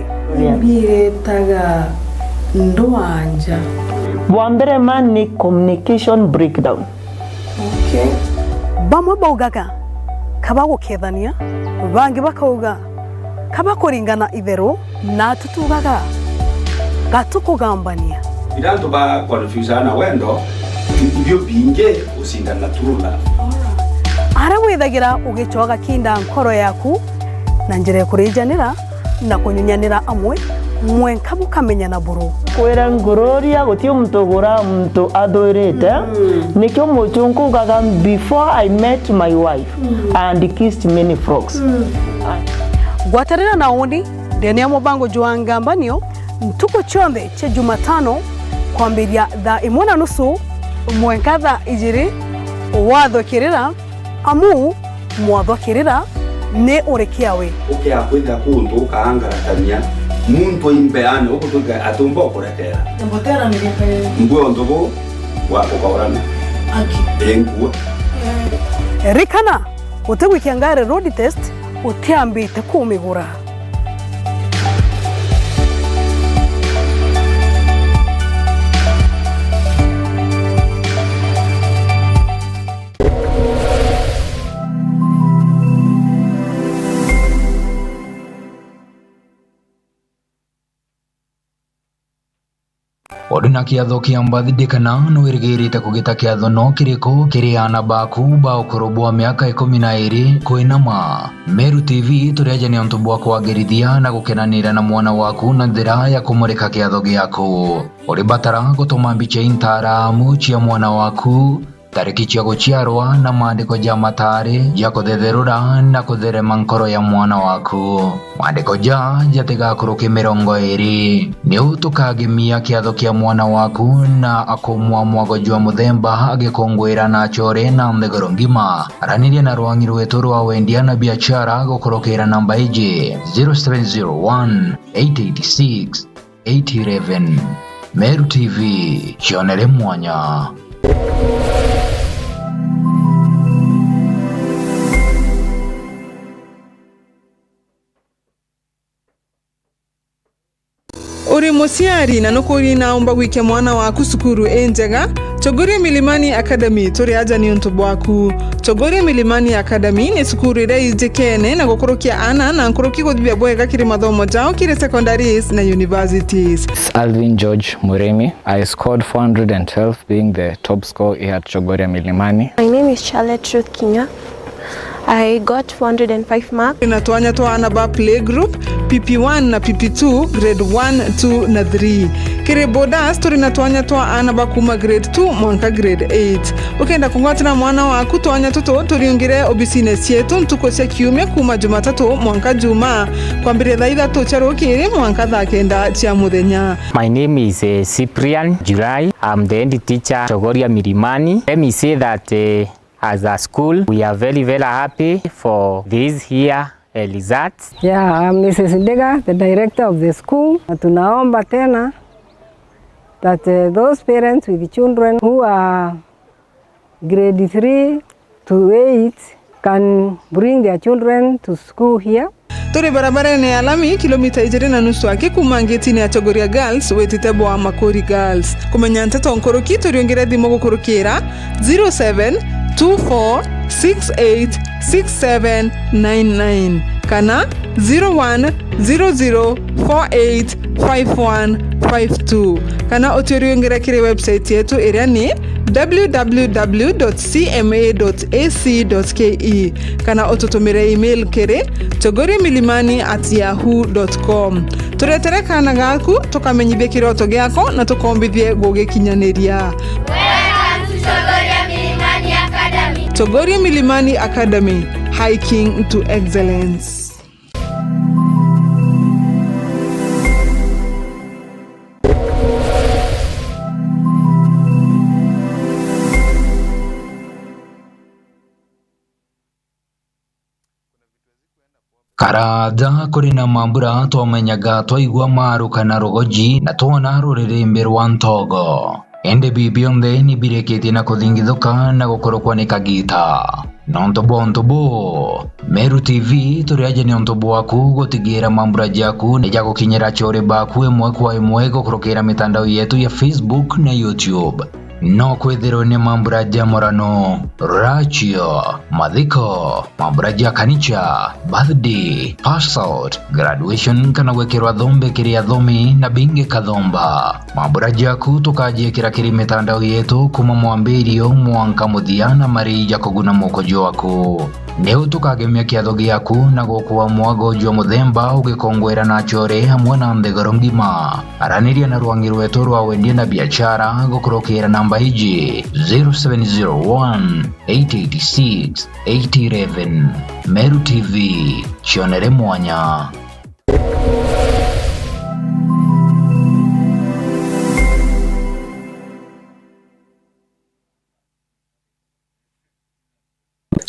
Mbietaga ndwanja. Bwa mbere ma ni communication breakdown. Okay. Bamwe baugaga, "Kaba gukethania," bangi bakauga, "Kaba kuringana itheru," na tutugaga, "Gatukugambania." Ira antu ba confuse na wendo, ibio bingi gucindana na true love. Aria withagira ugicoa gakinda nkoro yaku na njira ya kurijanira, na kunyunyanira amwe, mwenka bukamenyana buru. Kwira ngururia, guti muntu ugura muntu athwirite. Mm. Nikio muchunku ugaga, "Before I met my wife, mm, I had kissed many frogs." Mm. Gwatanira na uni ndene ya mubango jwa Ngambanio ntuku cionthe cia Jumatano kwambiria thaa imwe na nusu mwenka thaa ijiri, wathukirira amu mwathwa kirira ni uri kiawe. Ukia kwithira kuntu ukaangaratania muntu imbeane, ugutuika atumba ukurekera. Mbotera ni gikae. Mbwe untu bu bwa kukaurana. Aki. Enkua. Rikana, utigwikia ngari road test utiambite kumigura. Uri na kiatho kia birthday kana nwirigirite kugita kiatho no kiriku kiri aana baku ba ukuru bwa miaka ikumi na iri kwinama? Meru T V turi aja ni untu bwa kwagirithia na gukenanira na mwana waku na njira ya kumurika kiatho giaku. Uri batara gutuma mbicha intaramu cia mwana waku, tariki cia guciarwa na maandiko ja matari ja kuthetherura na kutherema nkoro ya mwana waku. Maandiko ja jatigakuruke mirongo iri. Niu tukagemia kiatho kia mwana waku na akumwa mwago jwa muthemba agikunguira na achore na nthiguru ngima. Araniria na rwangi rwetu rwa wendia na biachara gukurukira namba iji, zero seven zero one, eight eight six, eight eleven. Meru T V, cionere mwanya. Uri muciari na nukuria naumba gwikia mwana waku cukuru injega? Chogoria Milimani Academy turi aja niuntu bwaku. Chogoria Milimani Academy ni cukuru iria ijikene na gukurukia aana na nkuruki kuthithia bwega kiri mathomo jao kiri secondaries na universities. Alvin George Murimi. I scored four hundred and twelve, being the top score here at Chogoria Milimani. My name is Charlotte Ruth Kinya. I got four hundred and five marks. Turi na twanya twa aana ba playgroup, P P one na P P two, grade one, two na three. Kiri boarders, turi na twanya twa aana ba kuma grade two mwanka grade eight. Ukenda kungwatira mwana waku twanya tutu, turiungire obisine cietu ntuku cia kiumia kuma Jumatatu mwanka Juma, kwambiria thaa ithatu cia rukiri mwanka thaa kenda cia muthenya. My name is, eh, Cyprian July. I'm the head teacher, Chogoria Milimani. Let me say that, eh, as a school, we are very, very happy for this year, eh, results. Yeah, I'm Missus Ndega, the director of the school. Na tunaomba tena that, eh, those parents with children who are grade three to eight can bring their children to school here. Turi barabarene ya lami, kilomita ijiri na nusu aki kuma ngetine ya Chogoria Girls witite bwa Makuri Girls. Kumenya nteto nkuruki, turiungire thimu gukurukira zero seven two four six eight six seven nine nine kana zero one zero zero four eight five one five two, kana utiuriungire kiri website yetu iria ni w w w dot c m a dot a c dot k e, kana ututumire email kiri chogoria milimani at yahoo dot com. Turetere kaana gaku, tukamenyithie kiroto giako na tukombithie gugikinyaniria. Welcome to Chogoria Milimani Academy. Chogoria Milimani Academy, hiking to excellence. Karaja kuri na mambura twamenyaga, twaigua maruka na rugoji, na twona ruririmbi rwa ntogo. Indi bii bionthe ni birikitie na kuthingithuka na gukurukwa ni kagiita. Nontu bwa untu buu, Meru T V turi aja ni untu bwaku gutigiira mambura jaku ni jagukinyira achore baku imwe kwa imwe gukurukira mitandao yetu ya Facebook na YouTube. No kwithirwe ni mambura ja murano, rachio, mathiko, mambura ja kanicha, birthday, pass out, graduation kana gwikirwa thombe kiri athomi na bingi kathomba. Mambura jaku tukajiikira kiri mitandao yetu kuma mwambirio mwanka muthia na marii ja kuguna muko jwaku. Niu tukagemia kiatho giaku na gukua mwago jwa muthemba ugikongwera na achore amwe na nthiguru ngima. Araniria na rwangi rwetu rwa wendia na biashara gukurukira namba iji, zero seven zero one, eight eight six, eight eleven. Meru T V, cionere mwanya.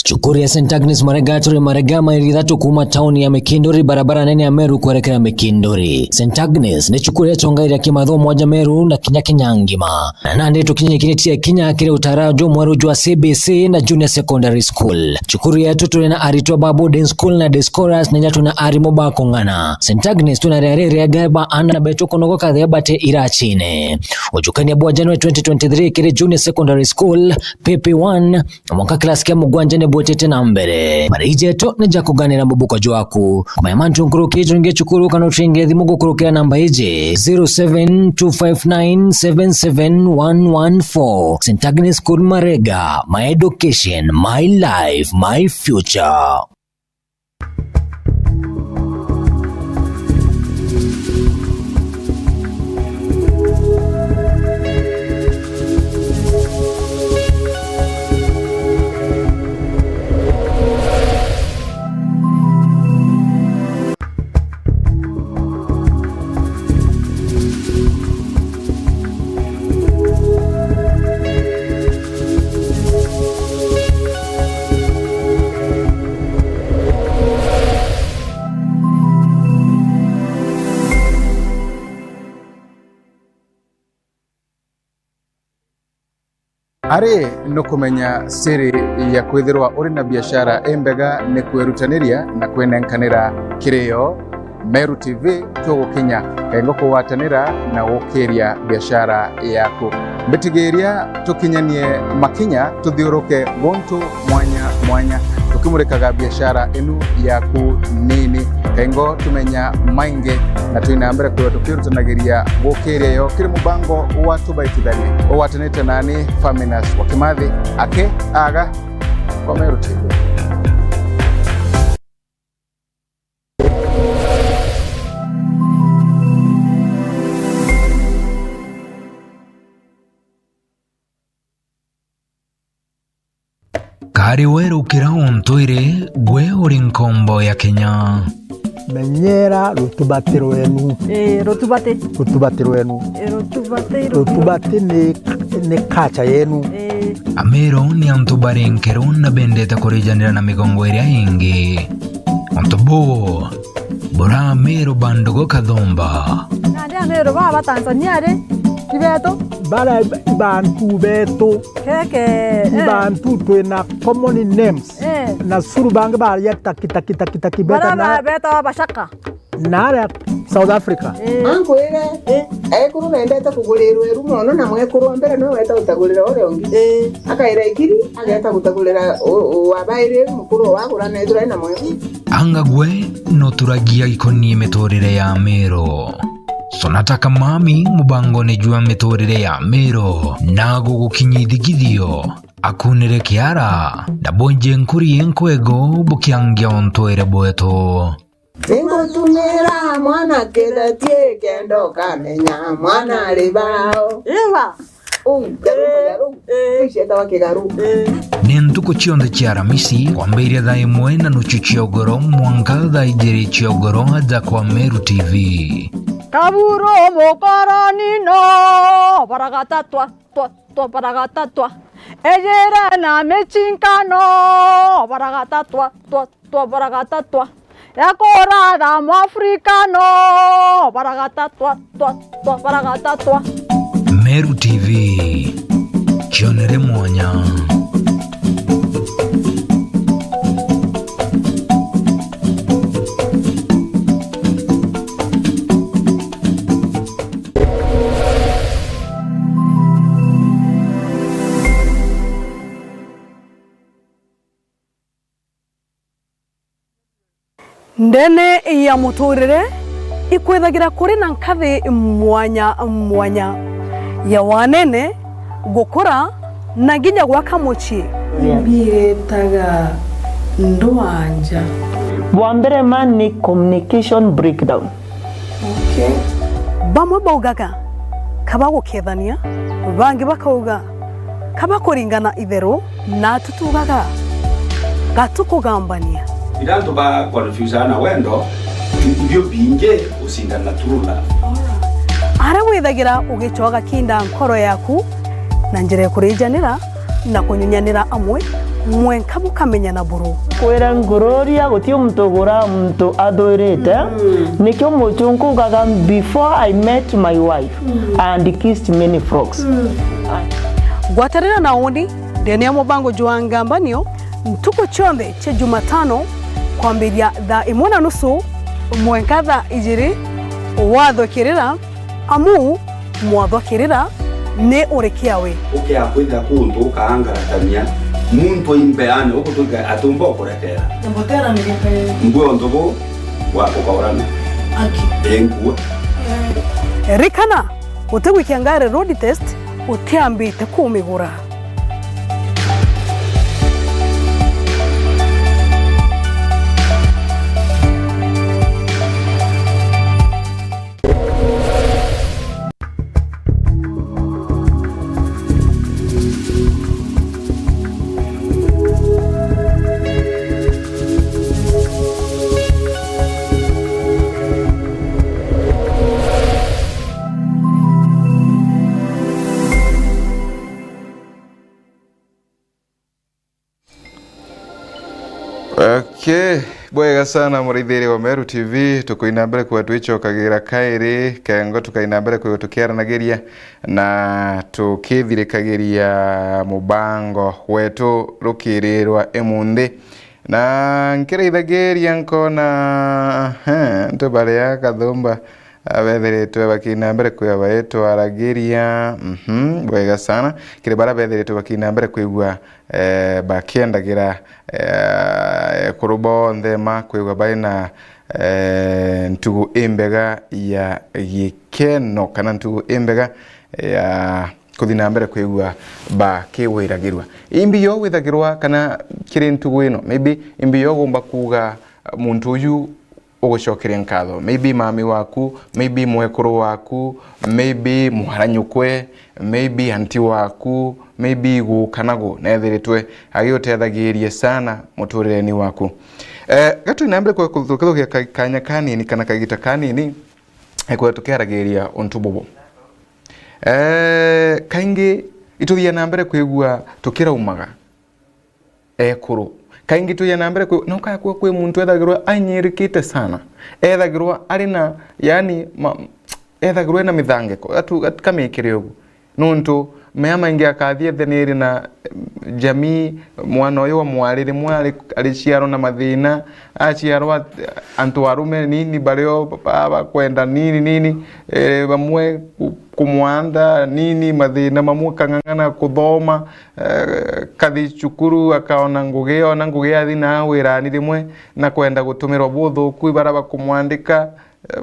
Cukuru ya Saint Agnes Marega turi Marega, maili ithatu kuuma tauni ya Mikinduri, barabara nene ya Meru kwerekera Mikinduri. Saint Agnes ni cukuru iria ciongaira kimathomo aja Meru na kinya Kenya ngima. Na nandi tukinyikiritie kinya kiri utara jumweru jwa C B C na Junior Secondary School. Cukuru yetu turi na aritwa ba boarding school na day scholars na inya tuna arimu ba kung'ana. Saint Agnes tuna riari riega ba ana betu kunogoka thea bate irachine. Ujukania bwa January twenty twenty-three kiri Junior Secondary School, P P one, mwanka class kia mugwanja ni bwitite na mbere. Marii jetu ni ja kuganira mubuko jwaku. Kumenya mantu nkuruki, jungia cukuru kana ucinge thimu gukurukira namba iji, zero seven two five nine seven seven one one four. Saint Agnes School Marega, my education, my life, my future. Ari nukumenya siri ya kwithirwa uri na biashara imbega ni kwirutaniria na kwinenkanira kirio. Meru T V tugukinya kengo kugwatanira na gukiria biashara yaku. Mbitigiria tukinyanie makinya tuthiuruke guntu mwanya mwanya, tukimurikaga biashara inu yaku nini. Kengo tumenya maingi na twina mbere kwithirwa tukirutanagiria gukiria yo kiri mubango wa Tubaitithanie. Ugwatanite nani Faminas wa Kimathi, aki aga kwa Meru T V. Kari weru kira untwire, gwe uri nkombo ya Kenya. Menyera rutubati rwenu. Ii, rutubati. Rutubati rwenu. Ii, rutubati, rutubati. Rutubati ni, ni culture yenu. Ii. Ameru ni antu bari nkeru na bendete kurijanira na migongo iria ingi. Untu buu, bura Ameru ba ndugu kathumba. Nandi Ameru baa ba Tanzania ri, ti betu? Bara bantu betu. Keke, eh. Bantu twina common names. Eh. Na cukuru bangi baria taki, taki, taki, taki, bara beta na ba-, betawa bacaka. Na aria South Africa. Eh. Ankwire, eh, ekuru bendete kugurirwa iru mono na mwekuru wa mbere niwe weta gutagurira uria ungi. Eh. Akaira ikiri, ageta gutagurira u-, u-, wa bairi mukuru wagurana ithura na mwe. Anga gwe nuturagia ikonie miturire ya Ameru? Sonata Kamami mubangone jwa miturire ya Ameru na gugukinyia ithigithio. Akunire kiara, ndabwenje nkuri nkwego bukiangia untwire bwetu. Ningutumira mwana kithetie kenda ukamenya mwana ari bao. Iba. Uu, kigaru, eh, kigaru. Eh. Uu cietawa kigaru. Eh. Ni ntuku cionthe cia Aramisi, kwambiria thaa imwe na nuchu cia ugoro mwanka thaa ijiri cia ugoro aja kwa Meru T V. Kaburu mukoroni no baragatatwa. Twa, twa, baragatatwa. Ejere na michinkano, baragatatwa, twa, twa, baragatatwa. Yakuratha Mwafrikano, baragatatwa, twa, twa, baragatatwa. Meru T V, Yonere mwanya. Ndene ya muturire ikwithagira kuri na nkathi mwanya mwanya ya wanene, gukura, na nginya gwaka mucii. Mbietaga ndwanja. Bwa mbere ma ni communication breakdown. Okay. Bamwe baugaga, "Kaba gukethania," bangi bakauga, "Kaba kuringana itheru," na tutugaga, "Ga tukugambania." Ira antu ba confuse na wendo, ibio bingi ucindana na true love. Aria withagira ugicoa gakinda nkoro yaku na njira ya kurijanira, na kunyunyanira amwe, mwenka bukamenyana buru. Kwira ngururia, guti muntu ugura muntu athwirite. Mm. Nikio muchunku ugaga, "Before I met my wife, mm, and kissed many frogs." Mm. Gwatanira na uni ndene ya mubango jwa Ngambanio ntuku cionthe cia Jumatano kwambiria thaa imwe na nusu mwenka thaa ijiri, wathukirira amu mwathwa kirira ni urikia we. Ukia kwithira kuntu ukaangaratania muntu imbeane, ukutwika atumba ukurekera. Ngutera mirika ye. Ngwe untu bu bwa kukaurana. Aki. Enkua. Rikana, utigwikia ngari road test utiambite kumigura. Okay, bwega sana muraithiria wa Meru T V, tukuina mbere kwa twicokagira kairi, kengo tukaina mbere kwa tukiaranagiria na tukithirikagiria mubango wetu rukirirwa imunthi. Na nkiraithagiria nkona, ehe, antu baria Kathumba bethiritwe bakina mbere kwigua baitwaragiria, mhm, bwega sana. Kiri baria bethiritwe bakina mbere kwigua, eh, bakiendagira, eh, ekuru bonthe ma kwigua baina, eh, ntugu imbega ya gikeno, kana ntugu imbega ya kuthi na mbere kwigua bakiwiragirua. Imbi yo withagirwa kana kiri ntugu ino, maybe imbi yo ugomba kuuga, muntu uyu ugucokeria nkatho. Maybe mami waku, maybe mwekuru waku, maybe mwaranyukwe, maybe anti waku, maybe gu kana gu nethiritwe agiutethagiria sana muturireni waku. Eh, gatwina mbere kwa kuthukia ka-, kanya kanini kana kagita kanini, eh, kwa tukiaragiria untu bubu. Eh, kaingi ituthia na mbere kwigua tukiraumaga ekuru. Kaingi tuya na mbere kwi-, na ukakua kwi muntu ethagirwa anyirikite sana. Ethagirwa ari na, yani, ma-, ethagirwa ena mithangiko, atu-, atu-, kamikire ugu. Nuntu mea maingi akathie ethe niri na, em, jamii, mwana uyu wa mwari rimwe ari, ariciarwa na mathina, aciarwa antu arume nini bario ba-, bakwenda nini nini, eh, bamwe ku-, kumwanda nini, mathina mamwe kang'ang'ana kuthoma, eh, kathi cukuru, akaona ngugi, ona ngugi athi na wirani rimwe, na kwenda gutumirwa buthuku, ibara bakumwandika, eh,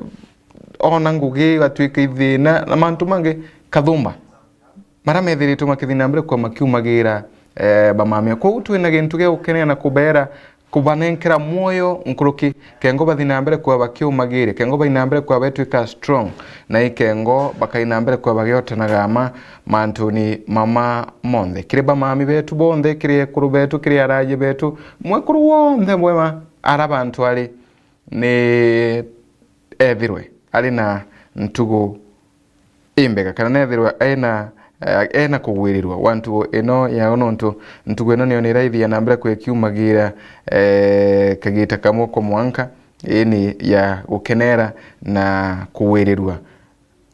ona ngugi igatuika ithina, na mantu mangi kathumba, mara methiritwe makithi na mbere kwa makiumagira, eh, bamamia. Kwou twina gintu gia gukenera na kubera kubanenkera mwoyo nkuruki, kengo bathi na mbere kwa bakiumagiria, kengo bathi na mbere kwa betwika strong, na ikengo bakai na mbere kwa bagiotanaga ma mantuni mama monthe. Kiri bamami betu bonthe, kiri ekuru betu, kiri araji betu, mwekuru wonthe mwema ara bantu ari, ni ethirwe ari na ntugu imbega, kana nethirwa ena, eh, ena kugwirirwa wa ntugu ino yao, nontu ntugu ino niyo niraithia na mbere kwikiumagira, eh, kagita kamwe kwa mwanka, ini ya gukenera na kugwirirwa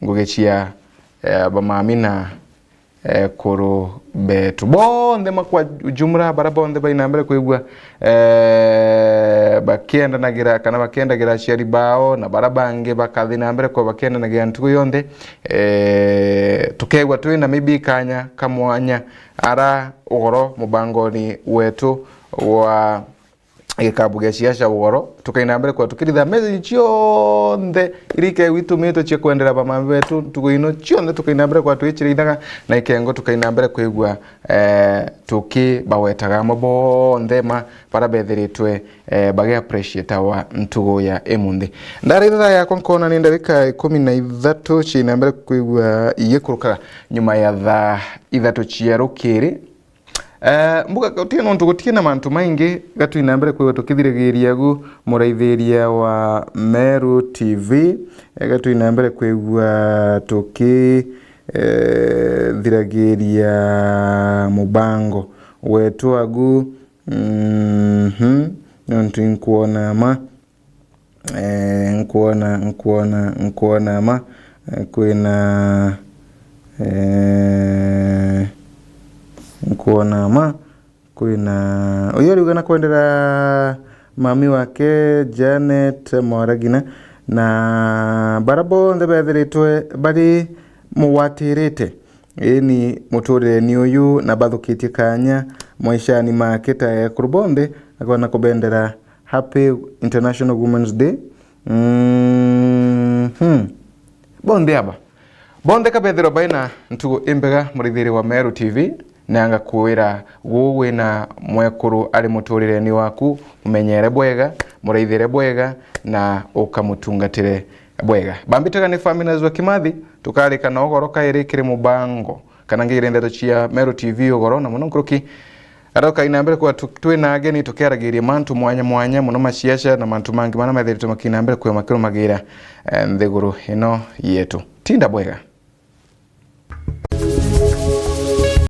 ngugi cia, eh, bamami na, ekuru betu bonthe ma kwa jumla, bara bonthe baina mbere kwigua, eh, bakiendanagira kana bakiendagira aciari bao, na bara bangi bakathi na mbere kwa bakiendanagira ntugu yonthe. Eh, tukegwa twina maybe kanya ka mwanya ara ugoro mubangoni wetu wa gikabu gia ciaca ugoro, tukaina mbere kwa tukiritha message cionthe iria ikegwa itumitwe cia kwendera bamami betu ntugu ino cionthe, tukaina mbere kwa twichirithaga na ikengo, tukaina mbere kwigua, eh, tukibawetaga amwe bonthe ma bara bethiritwe, eh, bagi appreciate wa ntugu ya imunthi. Ndaraitha thaa yakwa nkona ni ndagika ikumi na ithatu ciina mbere kwigua igikurukaga nyuma ya thaa ithatu cia rukiri. Eh, mbuga guti nontu guti na mantu maingi, gatwina mbere kwigua tukithiragiria gu muraithiria wa Meru T V, eh, gatwina mbere kwigua tuki, eh, thiragiria mubango wetu agu, mhm, nontu inkwona ma Eh, nkwona, nkwona, nkwona ma, eh, kwina, eh, nkwona ma, kwina, uyu ariuga na kwendera mami wake Janet Mwaragina na bara bonthe bethiritwe bari mugwatirite ini muturireni uyu na bathukitie kanya maishani make ta ekuru bonthe, akona kubendera Happy International Women's Day. Mhm. Bonthe aba. Bonthe kabethirwa baina ntugu imbega, murithiri wa Meru T V, na ngakwira gu wina mwekuru ari muturireni waku, mumenyere bwega, muraithire bwega, na ukamutungatire bwega. Bambitaga ni Faminas wa Kimathi, tukarika na ugoro kairi kiri mubango kana ngigire ndeto cia Meru T V ugoro na muno nkuruki. Aroka ina mbere kwa tu-, twina ageni tukiaragiria mantu mwanya mwanya muno maciaca na mantu mangi mana methiritwe makina mbere kwa makirumagira, eh, nthiguru ino yetu. Tinda bwega.